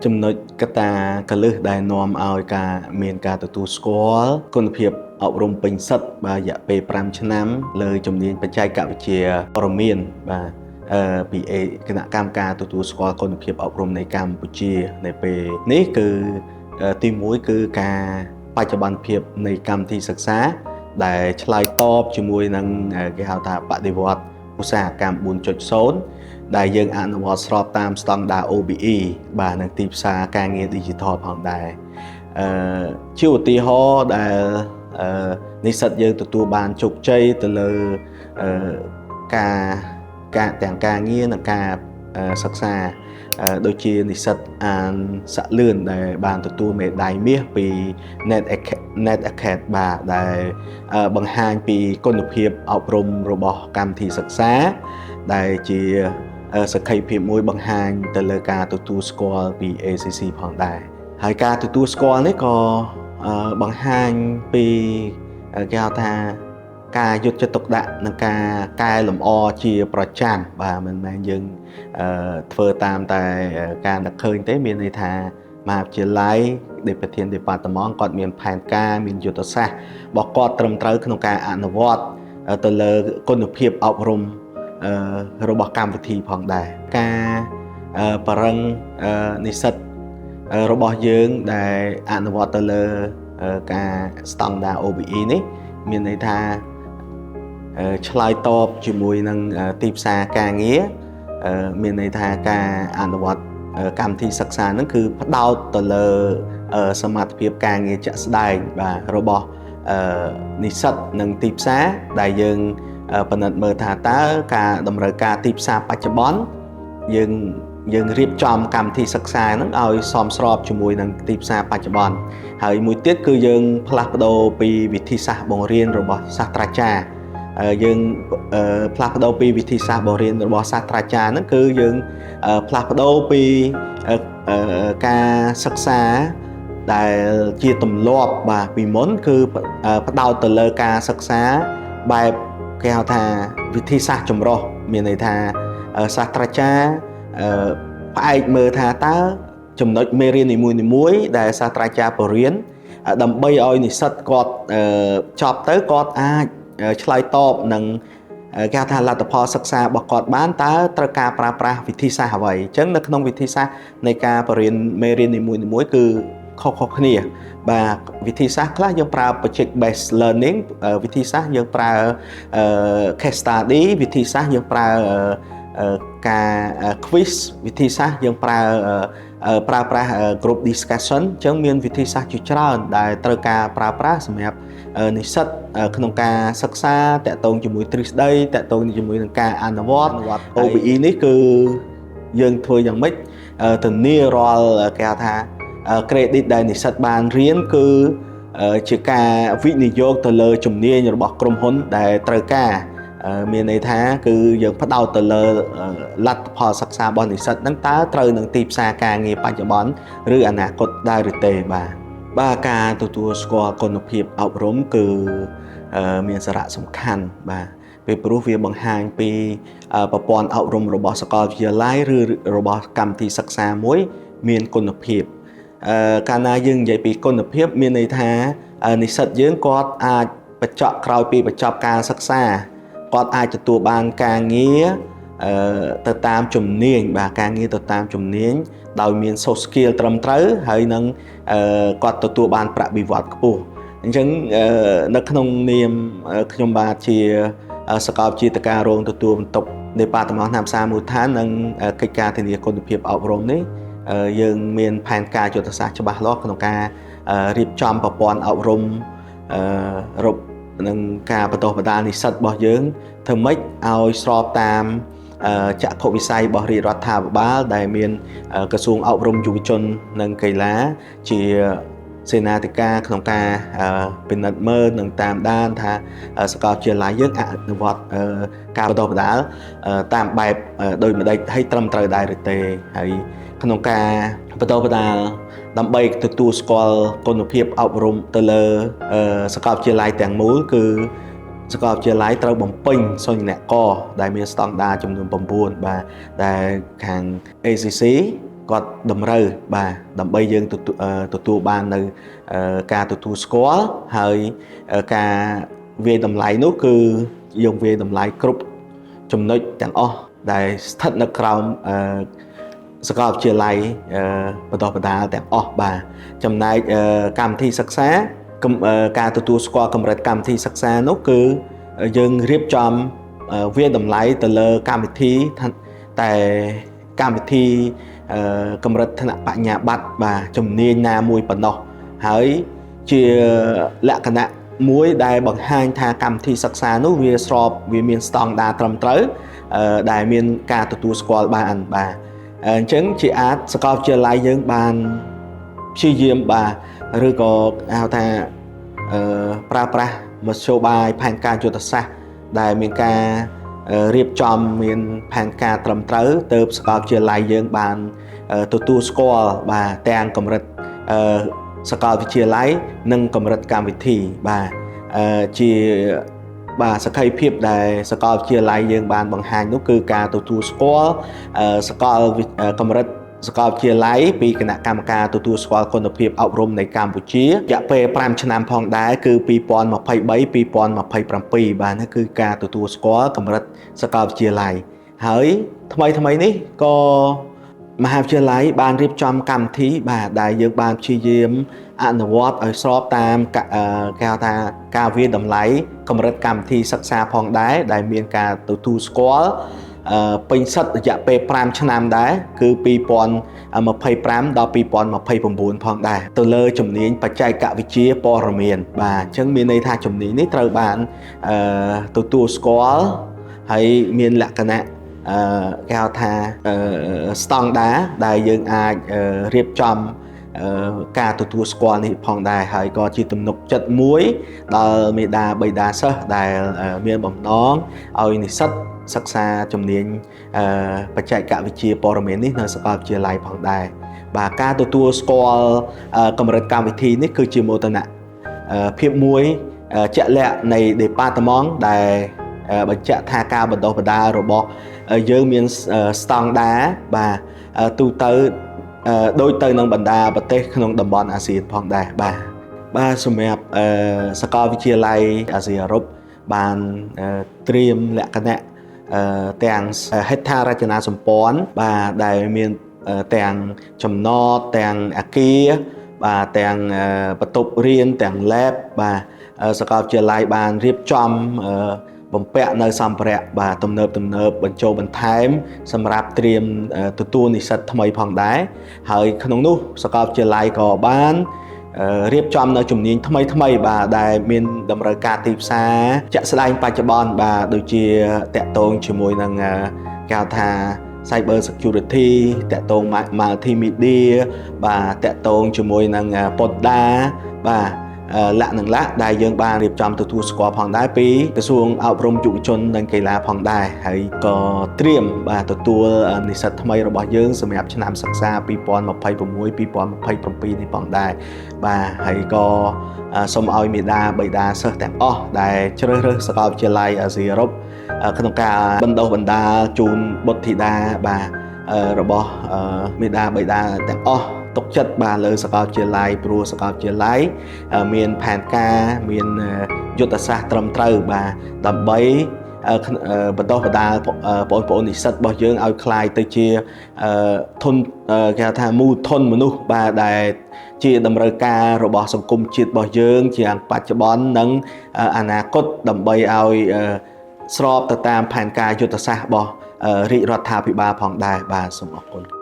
ចំណុចកត្តាកលឹះដែលនាំឲ្យការមានការទទួលស្គាល់គុណភាពអប់រំពេញសិទ្ធិបាទរយៈពេល5ឆ្នាំលើជំនាញបច្ចេកវិទ្យាព័ត៌មានបាទពីគណៈកម្មការទទួលស្គាល់គុណភាពអប់រំនៃកម្ពុជានៅពេលនេះគឺទី1គឺការបច្ចុប្បន្នភាពនៃកម្មវិធីសិក្សាដែលឆ្លើយតបជាមួយនឹងគេហៅថាបដិវត្តឧស្សាហកម្ម4.0ដែលយើងអនុវត្តស្របតាមស្តង់ដារ OBE បាទនិងទីផ្សារការងារ Digital ផងដែរ។ជាឧទាហរណ៍ដែលនិស្សិតយើងទទួលបានជោគជ័យទៅលើការការទាំងការងារនិងការសិក្សាដូចជានិស្សិតអានសាក់លឿនដែលបានទទួលមេដាយមាសពី Net Acad បាទដែលបង្ហាញពីគុណភាពអប់រំរបស់កម្មវិធីសិក្សាដែលជាសក្ខីភាពមួយបង្ហាញទៅលើការទទួលស្គាល់ពី ACC ផងដែរហើយការទទួលស្គាល់នេះក៏បង្ហាញពីគេហៅថាការយកចិត្តទុកដាក់និងការកែលម្អជាប្រចាំបាទមិនមែនយើងធ្វើតាមតែការនឹកឃើញទេមានន័យថាមហាវិទ្យាល័យដែលប្រធាន department គាត់មានផែនការមានយុទ្ធសាស្ត្ររបស់គាត់ត្រឹមត្រូវក្នុងការអនុវត្តទៅលើគុណភាពអប់រំរបស់កម្មវិធីផងដែរការបរឹងនិស្សិតរបស់យើងដែលអនុវត្តទៅលើការស្តង់ដារ OBE នេះមានន័យថាឆ្លើយតបជាមួយនឹងទីផ្សារការងារមានន័យថាការអនុវត្តកម្មវិធីសិក្សាហ្នឹងគឺផ្ដោតទៅលើសមត្ថភាពការងារជាក់ស្ដែងបាទរបស់និស្សិតនិងទីផ្សារដែលយើងពិនិត្យមើលថាតើការតម្រូវការទីផ្សារបច្ចុប្បន្នយើងរៀបចំកម្មវិធីសិក្សាហ្នឹងឲ្យសមស្របជាមួយនឹងទីផ្សារបច្ចុប្បន្នហើយមួយទៀតគឺយើងផ្លាស់ប្ដូរពីវិធីសាស្ត្របង្រៀនរបស់សាស្ត្រាចារ្យយើងផ្លាស់ប្ដូរពីវិធីសាស្ត្របង្រៀនរបស់សាស្ត្រាចារ្យហ្នឹងគឺយើងផ្លាស់ប្ដូរពីការសិក្សាដែលជាទម្លាប់បាទពីមុនគឺផ្ដោតទៅលើការសិក្សាបែបគេហៅថាវិធីសាស្ត្រចម្រុះមានន័យថាសាស្ត្រាចារ្យផ្អែកមើលថាតើចំណុចមេរៀននីមួយៗដែលសាស្ត្រាចារ្យបរៀនដើម្បីឲ្យនិស្សិតគាត់ចប់ទៅគាត់អាចឆ្លើយតបនឹងគេហៅថាលទ្ធផលសិក្សារបស់គាត់បានតើត្រូវការប្រើប្រាស់វិធីសាស្ត្រអ្វីអញ្ចឹងនៅក្នុងវិធីសាស្ត្រនៃការបរៀនមេរៀននីមួយៗគឺខុសៗគ្នាបាទវិធីសាស្ត្រខ្លះយើងប្រើ project based learning វិធីសាស្ត្រយើងប្រើ case study វិធីសាស្ត្រយើងប្រើការ quiz វិធីសាស្ត្រយើងប្រើប្រើប្រាស់ group discussion អញ្ចឹងមានវិធីសាស្ត្រជាច្រើនដែលត្រូវការប្រើប្រាស់សម្រាប់និស្សិតក្នុងការសិក្សាតាក់ទងជាមួយទ្រឹស្ដីតាក់ទងជាមួយនឹងការអនុវត្ត OBE នេះគឺយើងធ្វើយ៉ាងម៉េចធានារាល់គេហៅថា credit ដែលនិស្សិតបានរៀនគឺជាការវិនិយោគទៅលើជំនាញរបស់ក្រុមហ៊ុនដែលត្រូវការមានន័យថាគឺយើងផ្ដោតទៅលើលទ្ធផលសិក្សារបស់និស្សិតហ្នឹងតើត្រូវនឹងទីផ្សារការងារបច្ចុប្បន្នឬអនាគតដែរឬទេបាទបាទការទទួលស្គាល់គុណភាពអប់រំគឺមានសារៈសំខាន់បាទពីព្រោះវាបង្ហាញពីប្រព័ន្ធអប់រំរបស់សាកលវិទ្យាល័យឬរបស់កម្មវិធីសិក្សាមួយមានគុណភាពកាលណាយើងនិយាយពីគុណភាពមានន័យថានិស្សិតយើងគាត់អាចបញ្ចប់ក្រោយពីបញ្ចប់ការសិក្សាគាត់អាចទទួលបានការងារទៅតាមជំនាញបាទការងារទៅតាមជំនាញដោយមាន soft skill ត្រឹមត្រូវហើយនឹងគាត់ទទួលបានប្រាក់បៀវត្សខ្ពស់អញ្ចឹងនៅក្នុងនាមខ្ញុំបាទជាសាកលវិទ្យាធិការរងទទួលបន្ទុកនៃបាតមថ្នាក់ផ្សារមូលដ្ឋាននិងកិច្ចការធានាគុណភាពអប់រំនេះយើងមានផែនការយុទ្ធសាស្ត្រច្បាស់លាស់ក្នុងការរៀបចំប្រព័ន្ធអប់រំរົບនឹងការបណ្ដុះបណ្ដាលនិស្សិតរបស់យើងធ្វើម៉េចឲ្យស្របតាមចក្ខុវិស័យរបស់រាជរដ្ឋាភិបាលដែលមានក្រសួងអប់រំយុវជននិងកីឡាជាសេនាធិការក្នុងការពិនិត្យមើលនិងតាមដានថាសាកលវិទ្យាល័យយើងអនុវត្តការបណ្ដុះបណ្ដាលតាមបែបដូចម្ដេចហើយត្រឹមត្រូវដែរឬទេហើយក្នុងការបណ្ដុះបណ្ដាលដើម្បីទទួលស្គាល់គុណភាពអប់រំទៅលើសាកលវិទ្យាល័យទាំងមូលគឺសាកលវិទ្យាល័យត្រូវបំពេញសូចនាករដែលមានស្តង់ដារចំនួន9បាទដែលខាង ACC គាត់តម្រូវបាទដើម្បីយើងទទួលទទួលបាននៅការទទួលស្គាល់ហើយការវាយតម្លៃនោះគឺយើងវាយតម្លៃគ្រប់ចំណុចទាំងអស់ដែលស្ថិតនៅក្រោមអឺសាកលវិទ្យាល័យបណ្ដុះបណ្ដាលទាំងអស់បាទចំណែកកម្មវិធីសិក្សាការទទួលស្គាល់កម្រិតកម្មវិធីសិក្សានោះគឺយើងរៀបចំវាយតម្លៃទៅលើកម្មវិធីតែកម្មវិធីកម្រិតថ្នាក់បញ្ញាបត្របាទជំនាញណាមួយប៉ុណ្ណោះហើយជាលក្ខណៈមួយដែលបង្ហាញថាកម្មវិធីសិក្សានោះវាស្របវាមានស្តង់ដារត្រឹមត្រូវដែលមានការទទួលស្គាល់បានបាទអញ្ចឹងជាអាចសាកលវិទ្យាល័យយើងបានព្យាយាមបាទឬក៏ហៅថាប្រើប្រាស់មធ្យោបាយផែនការយុទ្ធសាស្ត្រដែលមានការរៀបចំមានផែនការត្រឹមត្រូវទៅសាកលវិទ្យាល័យយើងបានទទួលស្គាល់បាទទាំងកម្រិតសាកលវិទ្យាល័យនិងកម្រិតកម្មវិធីបាទជាបាទសក្ខីភាពដែលសាកលវិទ្យាល័យយើងបានបង្ហាញនោះគឺការទទួលស្គាល់សកលកម្រិតសាកលវិទ្យាល័យពីគណៈកម្មការទទួលស្គាល់គុណភាពអប់រំនៃកម្ពុជារយៈពេល5ឆ្នាំផងដែរគឺ2023 2027បាទនេះគឺការទទួលស្គាល់កម្រិតសាកលវិទ្យាល័យហើយថ្មីថ្មីនេះក៏មហាវិទ្យាល័យបានរៀបចំកម្មវិធីបាទដែលយើងបានព្យាយាមអនុវត្តឲ្យស្របតាមគេហៅថាការវាយតម្លៃកម្រិតកម្មវិធីសិក្សាផងដែរដែលមានការទទួលស្គាល់ពេញសិទ្ធិរយៈពេល5ឆ្នាំដែរគឺ2025ដល់2029ផងដែរទៅលើជំនាញបច្ចេកវិទ្យាព័ត៌មានបាទអញ្ចឹងមានន័យថាជំនាញនេះត្រូវបានទទួលស្គាល់ហើយមានលក្ខណៈគេហៅថាស្តង់ដារដែលយើងអាចរៀបចំការទទួលស្គាល់នេះផងដែរហើយក៏ជាទំនុកចិត្តមួយដល់មេដាបៃតាសិស្សដែលមានបំណងឲ្យនិស្សិតសិក្សាជំនាញបច្ចេកវិទ្យាព័ត៌មាននេះនៅសាកលវិទ្យាល័យផងដែរបាទការទទួលស្គាល់កម្រិតកម្មវិធីនេះគឺជាមោទនភាពមួយជាក់លាក់នៃ Department ដែលបញ្ជាក់ថាការបណ្ដុះបណ្ដាលរបស់យើងមានស្តង់ដារបាទទូទៅដូចទៅនឹងបណ្ដាប្រទេសក្នុងតំបន់អាស៊ានផងដែរបាទបាទសម្រាប់សាកលវិទ្យាល័យអាស៊ីអឺរ៉ុបបានត្រៀមលក្ខណៈទាំងហេដ្ឋារចនាសម្ព័ន្ធបាទដែលមានទាំងចំណតទាំងអាគារបាទទាំងបន្ទប់រៀនទាំង lab បាទសាកលវិទ្យាល័យបានរៀបចំបំពាក់នៅសម្ភារៈបាទទំនើបទំនើបបញ្ចូលបន្ថែមសម្រាប់ត្រៀមទទួលនិស្សិតថ្មីផងដែរហើយក្នុងនោះសាកលវិទ្យាល័យក៏បានរៀបចំនៅជំនាញថ្មីថ្មីបាទដែលមានតម្រូវការទីផ្សារជាក់ស្ដែងបច្ចុប្បន្នបាទដូចជាតាក់ទងជាមួយនឹងគេហៅថា Cyber Security តាក់ទង Multimedia បាទតាក់ទងជាមួយនឹង Podda បាទលក្ខនឹងលក្ខដែលយើងបានរៀបចំទទួលស្គាល់ផងដែរពីក្រសួងអប់រំយុវជននិងកីឡាផងដែរហើយក៏ត្រៀមបាទទទួលនិស្សិតថ្មីរបស់យើងសម្រាប់ឆ្នាំសិក្សា2026 2027នេះផងដែរបាទហើយក៏សូមឲ្យមេដាបៃតាសិស្សទាំងអស់ដែលជ្រើសរើសសាកលវិទ្យាល័យអាស៊ីអឺរ៉ុបក្នុងការបណ្ដុះបណ្ដាលជូនបុត្រធីតាបាទរបស់មេដាបៃតាទាំងអស់ទុកចិត្តបាទលើសាកលវិទ្យាល័យព្រោះសាកលវិទ្យាល័យមានផែនការមានយុទ្ធសាស្ត្រត្រឹមត្រូវបាទដើម្បីបណ្ដុះបណ្ដាលបងប្អូននិស្សិតរបស់យើងឲ្យក្លាយទៅជាធនគេហៅថាមូលធនមនុស្សបាទដែលជាតម្រូវការរបស់សង្គមជាតិរបស់យើងជាងបច្ចុប្បន្ននិងអនាគតដើម្បីឲ្យស្របទៅតាមផែនការយុទ្ធសាស្ត្ររបស់រាជរដ្ឋាភិបាលផងដែរបាទសូមអរគុណ។